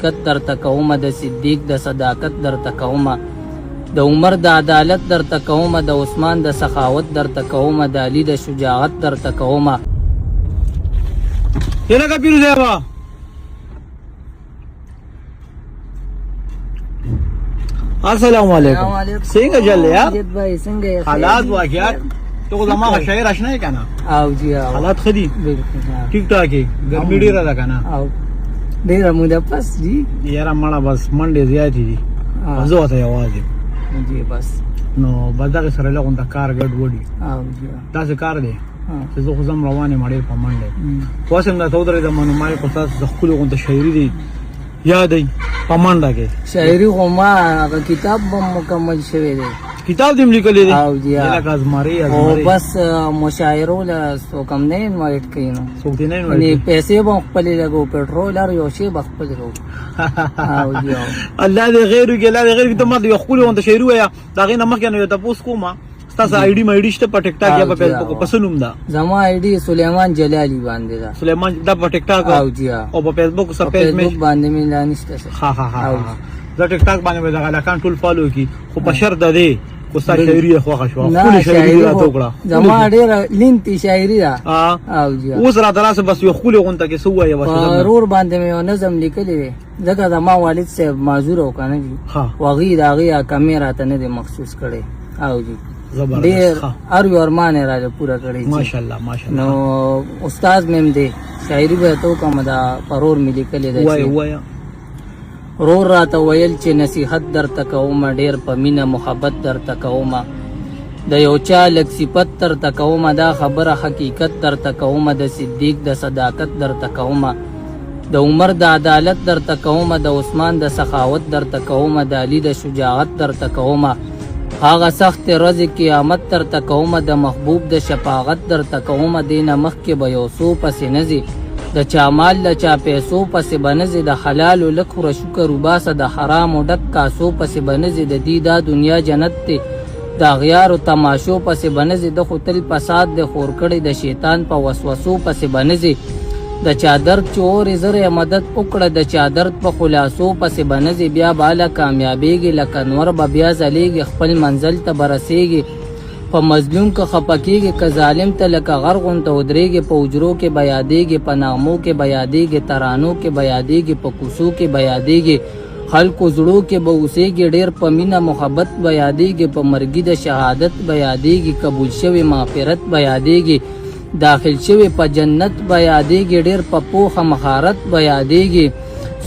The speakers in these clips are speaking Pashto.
حقیقت درته کومه، د صدیق د صداقت درته کومه، د عمر د عدالت درته کومه، د عثمان د سخاوت درته کومه، د علي د شجاعت درته کومه. لکه پیر صاحب السلام علیکم، څنګه چل یار؟ بھائی څنګه حالات واقعات؟ ته زما شاعر آشنا یې کنه؟ او جی او. حالات خدي؟ بالکل. ټیک ټاک یې؟ ګرمي ډیره ده کنه؟ او ډیره موده پس جی. یاره مړه بس منډې زیاتې دي، زه ورته یوازې جی بس. نو بس دغه سره لغون د کار ګډ وډي. او جی. داسې کار دی چې زه خو ځم روان یم ډېر په منډه، خو هسې هم درته ودرېدم نو ما یې خو ستاسو د ښکلي غونته شاعري دی یادوي په منډه کې. شاعري خو ما هغه کتاب به مکمل شوی دی. کتاب دې هم لیکلی دی؟ او جی. لکه ازمرې او ازمرې. بس مشاعرو له څوک هم نه انوایټ کوي نو. څوک دې نه یعنی انوایټ؟ پیسې به هم خپلې لګو، پټرول هر یو شی به خپل لګو. او جی او. الله دې خیر وکړي، الله دې خیر وکړي. ته ما ته یو ښکلې غونته شاعري ووایه، د هغې نه مخکې نو یو تپوس کوم، ستاسو آی ډي ما آی ډي شته په ټیک ټاک یا په فیسبوک؟ په څه نوم ده؟ زما آی ډي سلیمان جلالی باندې ده. سلیمان دا په ټیک ټاک؟ او جی. او په فیسبوک څه پیج؟ فیسبوک باندې مې لا نشته. ها ها ها، زه ټیک ټاک باندې به دغه لکان ټول فالو کی، خو په شرط ده دی کو ستا شاعري خوښه شوه، ښکلې شاعري راته وکړه. زما ډېره لینتي شاعري ده. او جی. اوس راته راسه بس یو ښکلې غونته کې څه ووایه بس. ورور باندې مې یو نظم لیکلی دی، ځکه زما والد صاحب معذور او که نه جي، هغوی د هغې کمې راته نه دی مخصوص کړی. او جی ډېر هر یو ارمان یې راله پوره کړی. ماشاءالله ماشاءالله. نو استاد مې هم دی، شاعري به ورته وکړم، دا پرور مې لیکلې ده. وایه وایه. رور راته ویل چې نصیحت درته کومه، ډېر په مینه محبت درته کومه، د یو چا لږ صفت درته کومه، دا خبره حقیقت درته کومه، د صدیق د صداقت درته کومه، د عمر د عدالت درته کومه، د عثمان د سخاوت درته کومه، د علي د شجاعت درته کومه، هغه سخت ورځې قیامت درته کومه، د محبوب د شفاعت درته کومه. دې نه مخکې به یو څو پسې نه ځې، د چا مال د چا پیسو پسې به نه ځې، د حلالو لږ خوره شکر وباسه، د حرامو ډک کاسو پسې به نه ځې، د دې دا دنیا جنت دی، د اغیارو تماشو پسې به نه ځې، ده خو تل فساد دی خور کړی، د شیطان په وسوسو پسې به نه ځې، د چا درد چې اورې زر یې مدد وکړه، د چا درد په خلاصو پسې به نه ځې، بیا به هله کامیابېږي، لکه نور به بیا ځلېږي، خپل منزل ته به رسېږي، په مظلوم که خپه کېږي، که ظالم ته لکه غر غونته ودرېږي، په حجرو کې به یادېږي، په نغمو کې به یادېږي، ترانو کې به یادېږي، په کوڅو کې به یادېږي، خلکو زړو کې به اوسېږي، ډېر په مینه محبت به یادېږي، په مرګي د شهادت به یادېږي، قبول شوی مغفرت به یادېږي، داخل شوی په جنت به یادېږي، ډېر په پوخه مهارت به یادېږي.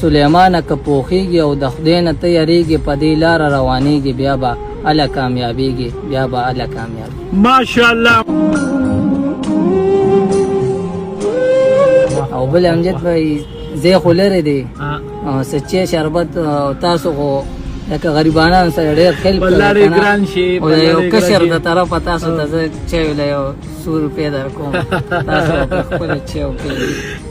سلیمانه که پوخېږي او د خدای نه ته یریږي، په دې لاره روانېږي، بیا به هله کامیابېږي، بیا به هله کامیابېږي. ماشاءالله. او بل امجد بھائی زه خو لرې دی سچې شربت، تاسو خو لکه غریبانان سره ډېر خلک ډېر ګران شي. او یو کشر د طرفه تاسو ته زه چای له یو 100 روپۍ درکوم، تاسو په خپله چای وکړئ.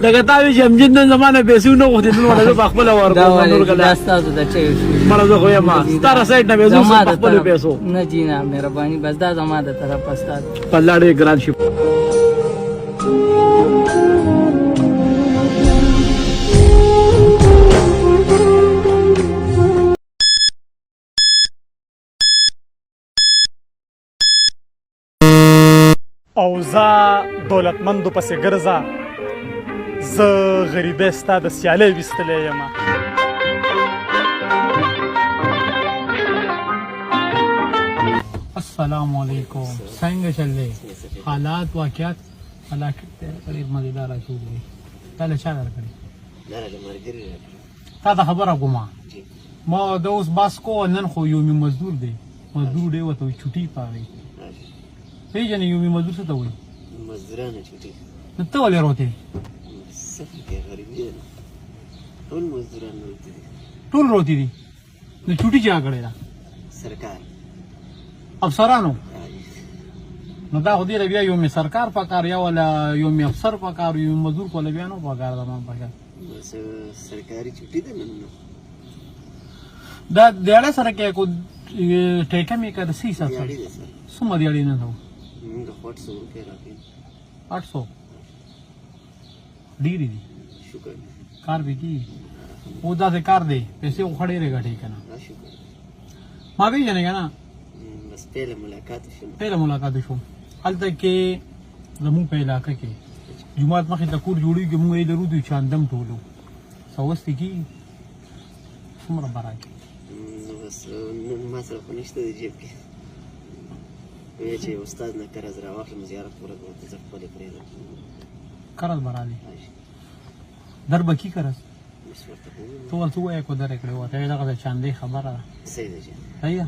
لکه تا وی چې امجد نن زما نه پیسې نه غوښتې، نن ورته زه په خپله ورکوم نور کله. دا ستاسو د چای مړه زه خو یم ستا سایډ نه به زه په خپلو پیسو. نه جی نه، مهرباني، بس دا زما د طرفه ستاسو. په الله ډېر ګران شي. او زه دولتمندو پسې ګرځه، زه غریبې ستا د سیالۍ ویستلی یم. السلام علیکم، څنګه چل دی حالات واقعات؟ الله ډېر مزیدار اچول دي. تا له چا درکړي؟ تا ته خبره کومه، ما د اوس باس کو نن خو یومي مزدور دی، مزدور دی ورته چوټي پاوي. پیژنې یومي مزدور څه ته وایي؟ مزدورانو چوټي. نو ته ولې روتې؟ څه کې غریبي ده، ټول مزدوران روتي دي. ټول روتي دي، نو چوټي چا کړې ده؟ سرکار افسرانو. نو دا خو دې بیا یو می سرکار پکار یا ولا یو می افسر پکار، یو مزدور خو بیا نو پکار ده. ما پکار سرکاري چوټي ده نن. دا دیاړه سره کې کو ټیکه مې کړه سی حساب سره څومره دیاړې نه ده؟ موږ خو 800 روپۍ راکړي. 800 ډېرې دي. شکر کار به کېږي. او داسې کار دی، پیسې خو ښه ډېرې ګټې که نه؟ شکر. ما پېژنې که نه؟ بس پهله ملاقات شو. پهله ملاقات شو. هلته کې زموږ په علاقه کې جومات مخې ته کور جوړېږي، موږ یې لرو د چاندم ټولو څه کېږي، څومره به راکړي؟ نو بس نن ما سره خو نشته د جیب کې، وایي چې استاد نه قرض راواخلم، زیارت ورځ ورته زه خپلې پرېږدم. قرض به راوړي در به کي قرض؟ بس ورته خو ووایم. ته ورته ووایه که درې کړې، ورته وایه دغه د چاندۍ خبره ده. صحیح ده جی. صحیح ده.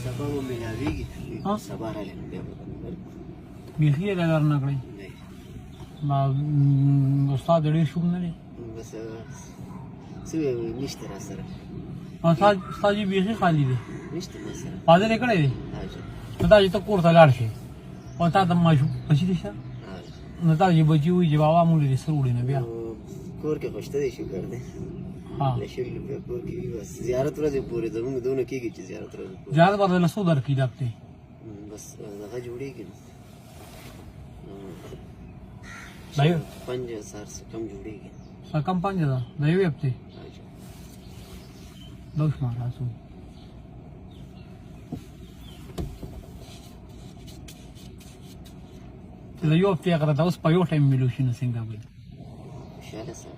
سبا به میلاویږي. ها؟ سبا راغلی نو بیا به درته بیخي یې در نه کړې؟ نه. ما استاد ډېر شوم نه دی. بس څه ووایم، نشته را سره. استاد استاد یې بیخي خالي دی. نشته ما سره. واده دې کړی دی؟ ها جی. نو دا چې ته کور ته لاړ شې او تا ته ماشوم بچي دې شته؟ ها جی. نو تا چې بچي وایي چې بابا موږ دې سر وړي، نو بیا؟ کور کې خو شته دی، شکر دی. ها. له 20 روپۍ کور کې وي، بس زیارت ورځې پورې زموږ دونه کېږي چې زیارت ورځې پورې. زیارت به له څو درکړي د هفتې؟ بس دغه جوړېږي نو دا یو 5000 څه کم جوړېږي. څه کم 5000 د یوې هفتې؟ ها جی. دا وشماره څو چې د یو هفتې هغه راته اوس په یو ټایم میلو شي، نو څنګه به وي؟ خوشحاله صاحب.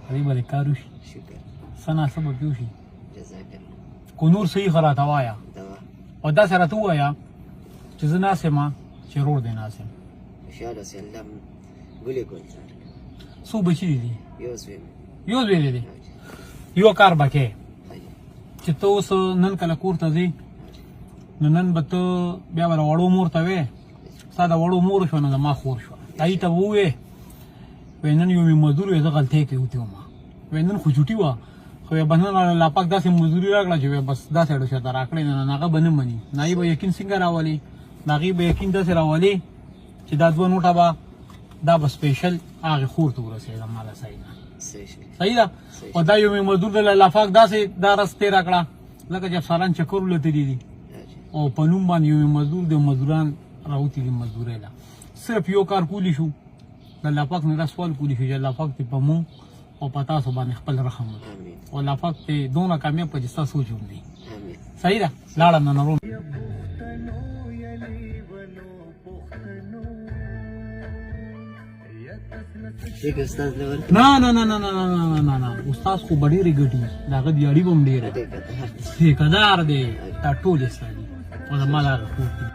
هغې به دې کار وشي. شکر. څه نا څه به پرې وشي. جزاک الله. که نور صحیح خو راته وایه. دوا. او داسې راته ووایه چې زه ناست یم چې ورور دې ناست یم. خوشحاله اوسې، الله ګلې ګلزار. څو بچي دي دي؟ یو زوی مې. یو زوی دې دی؟ ها جی. یو کار به کوې ها جی. چې ته اوس نن کله کور ته ځې، نو نن به ته بیا به د وړو مور ته وې، ستا د وړو مور شوه، نو د ما خور شوه، هغې ته به ووایې وایي نن یو مې مزدور وی، زه غلطۍ کې وتی وم، وایي نن خو چوټي وه، خو وایي بس نن الله پاک داسې مزدوري راکړه چې وایي بس داسې اړو شاته راکړې. نه، هغه به نه مني. نه، هغې به یقین څنګه راولي؟ د هغې به یقین داسې راولي چې دا دوه نوټه به دا به سپیشل هغې خور ته ورسېږه ما له صحیح ده؟ صحیح شو. صحیح ده. او دا یو مې مزدور دی، الله پاک داسې دا رس تېره کړه لکه چې افسران چکر ولتلي دي ها جی. او په نوم باندې یو مې مزدور دی، مزدوران راوتي دي مزدورۍ له. صرف یو کار کولی شو، د الله پاک نه دا سوال کولی شو چې الله پاک دې په مونږ او په تاسو باندې خپل رحم وکړي. آمین. او الله پاک دې دونه کامیاب کړي چې ستا سوچ هم نه. آمین. صحیح ده، لاړم نن ورور. ٹھیک استاد لور. نه نه نه نه نه نه نه نه نه، استاد خو به ډېرې ګټي، د هغه دیاړي به هم ډېره. ټیکدار. ټیکهدار دی، دا ټول یې ستا دي او د ما د هغه خور دي.